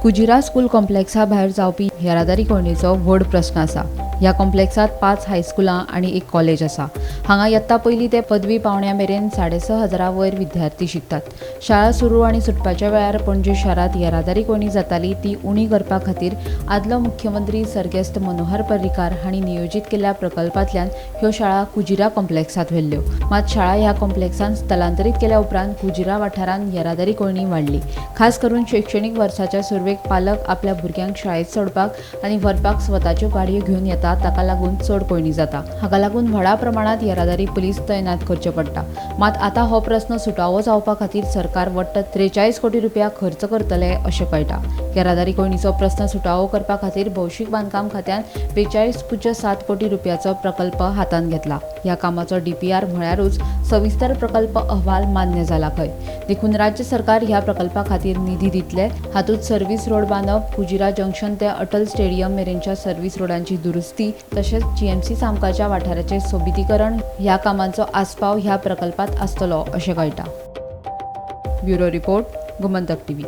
Kujira school कॉम्प्लेक्सा भायर जावपी येरादारी कोंयडेचो व्हड प्रस्न आसा. ह्या कॉम्प्लेक्सात 5 हायस्कुलां आनी 1 कॉलेज आसा. हांगा यत्ता पयली ते पदवी पावण्या मेरेन 6,500 वयर विद्यार्थी शिकतात. शाळा सुरू आनी सुटपाच्या वेळार पणजे शारांत येरादारी कोंयडी जाताली ती उणी करपा खातीर आदलो मुख्यमंत्री सर्गेस्त मनोहर पर्रीकार हांणी नियोजीत केल्ल्या प्रकल्पांतल्यान ह्यो शाळा कुजिरा कॉम्प्लेक्सांत व्हेल्ल्यो. मात शाळा ह्या कॉम्प्लेक्सांत स्थलांतरीत केल्या उपरांत कुजिरा वाठारांत येरादारी कोंयडी वाडली. खास करून शिक्षणीक वर्साच्या सुरवेक पालक आपल्या भुरग्यांक शाळेत सोडपाक आनी व्हरपाक स्वताच्यो गाडयो घेवन येता, ताका लागून चड कोंयडी जाता. हाका लागून व्हडा प्रमाणात येरादारी पुलीस तैनात करचे पडटा. मात आतां हो प्रस्न सुटावो जावपा खातीर सरकार वट्ट 43 कोटी रुपया खर्च करतले अशें कळटा. येरादारी कोंयडीचो प्रस्न सुटावो करपा खातीर भौशीक बांदकाम खात्यान 42.07 कोटी रुपयाचो प्रकल्प हातांत घेतला. ह्या कामाचो DPR म्हळ्यारूच सविस्तर प्रकल्प अहवाल मान्य जाला खंय. देखून राज्य सरकार ह्या प्रकल्पा खातीर निधी दितले. हातूंत सर्व्हिस रोड बांदप, कुजिरा जंक्शन ते अटल स्टेडियम मेरेनच्या सर्व्हिस रोडांची दुरुस्ती, तशेंच GMC सामकारच्या वाठाराचें सोबितीकरण ह्या कामांचो आस्पाव ह्या प्रकल्पांत आसतलो अशें कळटा. Bureau report, Gomantak TV.